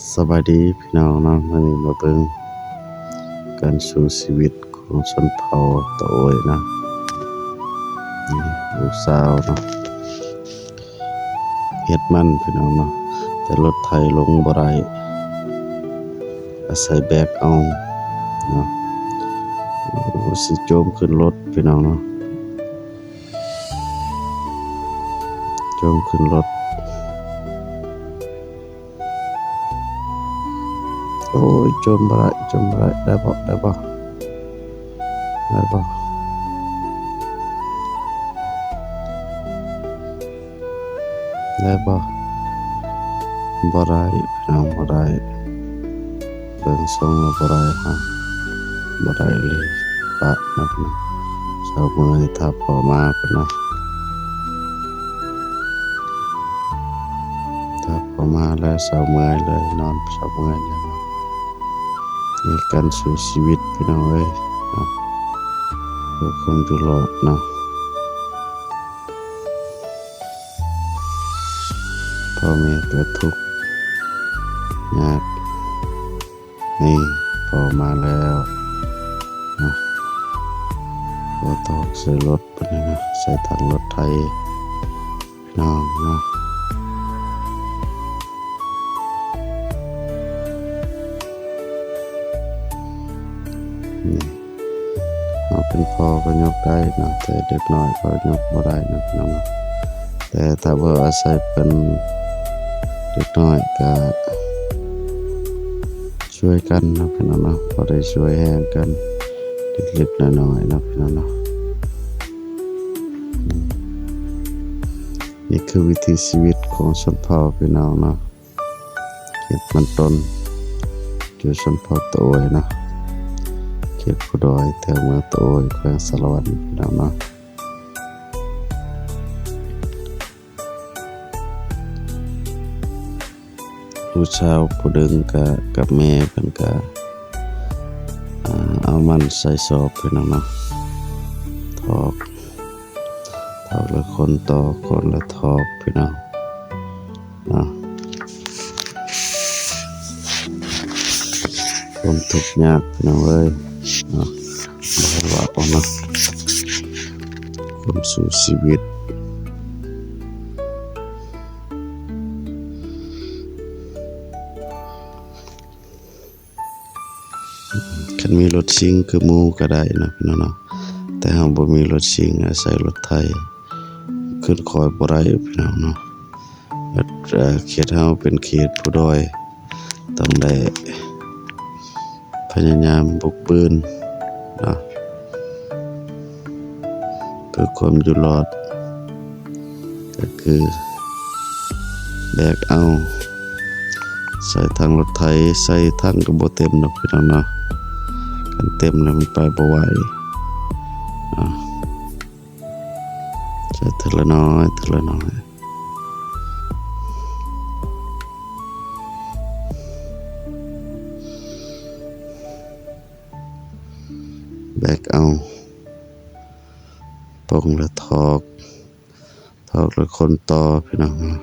ສະບາຍດີພີ່ນ້ອງເນາະ, ມື້ນີ້ມາເບິ່ງການສູ້ຊີວິດຂອງຊົນເຜົ່າຕາໂອຍເນາະ. ນີ້ລູກສາວເນາະ ເຮັດມັນພີ່ນ້ອງເນາະ, ແຕ່ລົດໄຖລົງບໍ່ໄດ້ ອາໄສແບກເອົາເນາະ. ໂອ້ ຊິໂຈມຂຶ້ນລົດພີ່ນ້ອງເນາະ, ໂຈມຂຶ້ນລົດ. ໂອ້ຍ ຈົມບໍ່ໄດ້ ຈົມບໍ່ໄດ້ ໄດ້ບໍ່ ໄດ້ບໍ່ ໄດ້ບໍ່ ໄດ້ບໍ່? ບໍ່ໄດ້ ພີ່ນ້ອງ ບໍ່ໄດ້. ເບິ່ງຊົງແລ້ວບໍ່ໄດ້ ບໍ່ໄດ້ເລີຍ ປະເນາະ. ເຊົາເມື່ອຍ ຖ້າພໍ່ມາເພິ່ນເນາະ, ຖ້າພໍ່ມາແລ້ວເຊົາເມື່ອຍເລີຍ ນອນເຊົາເມື່ອຍເລີຍເນາະ. ໃນການສູ້ຊີວິດ ພີ່ນ້ອງເອີຍເນາະ, ເພື່ອຄວາມຢູ່ລອດເນາະ. ພໍ່ແມ່ກໍທຸກຍາກ. ນີ້ ພໍ່ມາແລ້ວເນາະ, ພໍ່ຕອກໃສ່ລົດປານນີ້ເນາະ, ໃສ່ຖັງລົດໄຖ ພີ່ນ້ອງເນາະ. ນີ້ ເຮົາເປັນພໍ່ກໍຍົກໄດ້ເນາະ, ແຕ່ເດັກນ້ອຍກໍຍົກບໍ່ໄດ້ເນາະ ພີ່ນ້ອງເນາະ. ແຕ່ຖ້າເວົ້າອາໄສເພິ່ນ ເດັກນ້ອຍກໍຊ່ວຍກັນເນາະ ພີ່ນ້ອງເນາະ, ພໍໄດ້ຊ່ວຍແຮງກັນເລັກໆນ້ອຍໆເນາະ ພີ່ນ້ອງເນາະ. ນີ້ຄືວິຖີຊີວິດຂອງຊົນເຜົ່າ ພີ່ນ້ອງເນາະ. ເຂດບ້ານຕົ້ນ ຢູ່ຊົນເຜົ່າຕາໂອຍເນາະ, ເຂດພູດອຍ ແຖວເມືອງຕາໂອຍ ແຂວງສາລະວັນ ພີ່ນ້ອງເນາະ. ຜູ້ຊາວຜູ້ໜຶ່ງກະກັບແມ່ເພິ່ນກະ ອາ ເອົາມັນໃສ່ຊອບ ພີ່ນ້ອງເນາະ, ຖອກ ຖອກລະຄົນຕໍ່ ຄົນລະຖອກ ພີ່ນ້ອງເນາະ. ຄວາມທຸກຍາກ ພີ່ນ້ອງເອີຍເນາະ, ບໍ່ໃຫ້ວ່າເອົານະ ຄວາມສູ້ຊີວິດ. ຄັນມີລົດຊິງຄືໝູ່ກໍໄດ້ເນາະ ພີ່ນ້ອງເນາະ, ແຕ່ເຮົາບໍ່ມີລົດຊິງ ອາໄສລົດໄຖ ຂຶ້ນຄອຍບໍ່ໄດ້ ພີ່ນ້ອງເນາະ. ເຂດເຮົາເປັນເຂດພູດອຍ ຕ້ອງໄດ້ພະຍາຍາມບຸກບືນເນາະ ເພື່ອຄວາມຢູ່ລອດ. ກໍຄືແບກເອົາ ໃສ່ຖັງລົດໄຖ ໃສ່ຖັງກໍບໍ່ເຕັມດອກ ພີ່ນ້ອງເນາະ, ຄັນເຕັມແລ້ວມັນໄປບໍ່ໄຫວເນາະ. ໃສ່ເທື່ອລະໜ້ອຍ ເທື່ອລະໜ້ອຍ ແບກເອົາ ປົງລະຖອກ ຖອກລະຂົນຕໍ່ ພີ່ນ້ອງເນາະ.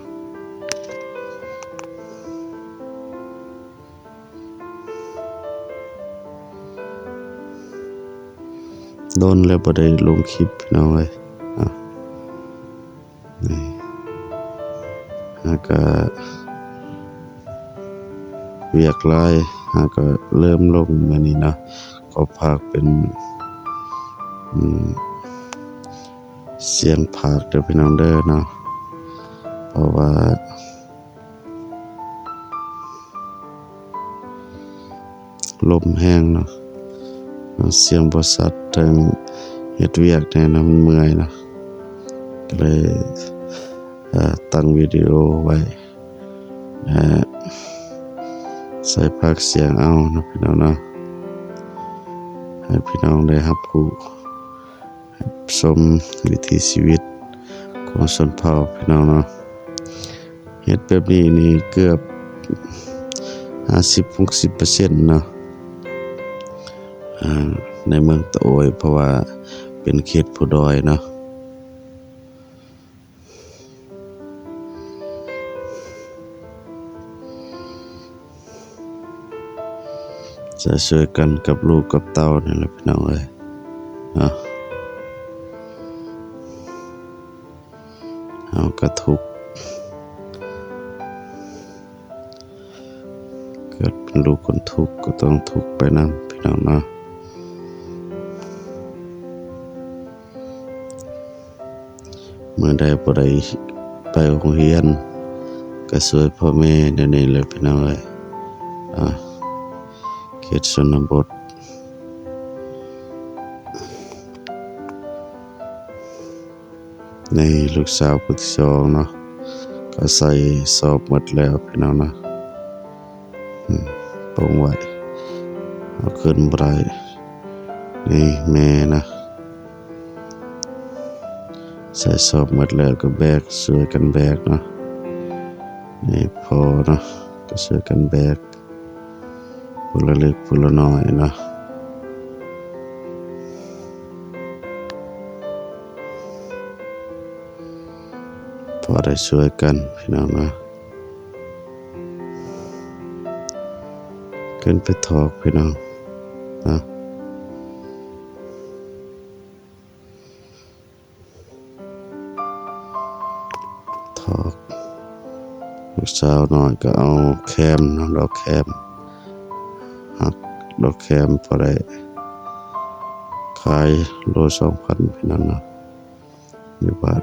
ດົນແລ້ວບໍ່ໄດ້ລົງຄລິບ ພີ່ນ້ອງເອີຍ. ນີ້ ຫາກະວຽກຫຼາຍ ຫາກະເລີ່ມລົງມື້ນີ້ເນາະ. ຂໍຝາກເປັນ ອືມ ສຽງພາກເດີພີ່ນ້ອງເດີເນາະ, ເພາະວ່າລົມແຮງເນາະ, ສຽງບໍ່ຊັດ ທັງເຮັດວຽກແດ່ເນາະ ມັນເມື່ອຍເນາະ, ກໍເລີຍ ເອີ ຕັ້ງວິດີໂອໄວ້ ແລະ ໃສ່ພາກສຽງເອົາເນາະ ພີ່ນ້ອງເນາະ, ໃຫ້ພີ່ນ້ອງໄດ້ຮັບຮູ້ ຮັບຊົມວິຖີຊີວິດຂອງຊົນເຜົ່າ ພີ່ນ້ອງເນາະ. ເຮັດແບບນີ້ນີ້ເກືອບຫ້າສິບ ຫົກສິບເປີເຊັນເນາະ ອາ ໃນເມືອງຕະໂອຍ ເພາະວ່າເປັນເຂດພູດອຍເນາະ. ເ ຈະຊ່ວຍກັນກັບລູກກັບເຕົ້ານີ້ແຫຼະພີ່ນ້ອງເອີຍເນາະ. ເຮົາກະທຸກ ເກີດເປັນລູກຄົນທຸກກໍຕ້ອງທຸກໄປນຳພີ່ນ້ອງເນາະ. ມື້ໃດບໍ່ໄດ້ໄປໂຮງຮຽນ ກໍຊ່ວຍພໍ່ແມ່ແນວນີ້ແຫຼະພີ່ນ້ອງເອີຍ. ອາ ເຂດຊົນນະບົດ ນີ້ລູກສາວຜູ້ທີສອງເນາະ ກໍໃສ່ສອບໝົດແລ້ວພີ່ນ້ອງເນາະ. ອືມ ປົງໄວ້ ເອົາຂຶ້ນບໍ່ໄດ້. ນີ້ແມ່ນະ ໃສ່ສອບໝົດແລ້ວກໍແບກ ຊ່ວຍກັນແບກເນາະ. ນີ້ພໍ່ເນາະ ກໍຊ່ວຍກັນແບກ ຜູ້ລະເລັກຜູ້ລະນ້ອຍເນາະ ພໍໄດ້ຊ່ວຍກັນພີ່ນ້ອງເນາະ. ຂຶ້ນໄປຖອກພີ່ນ້ອງເນາະ ຖອກ. ລູກສາວນ້ອຍກໍເອົາແຄມເນາະ ດອກແຄມ ຫັກດອກແຄມ ພໍໄດ້ຂາຍໂລສອງພັນພີ່ນ້ອງເນາະ. ຢູ່ບ້ານ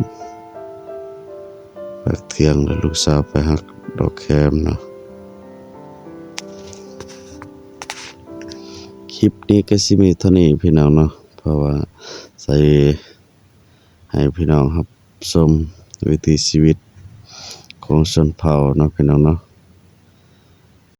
ພັກທ່ຽງແລ້ວລູກສາວໄປຫັກດອກແຄມເນາະ. ຄລິບນີ້ກໍຊິມີເທົ່ານີ້ພີ່ນ້ອງເນາະ ເພາະວ່າໃສ່ໃຫ້ພີ່ນ້ອງຮັບຊົມວິຖີຊີວິດຂອງຊົນເຜົ່າເນາະ ພີ່ນ້ອງເນາະ.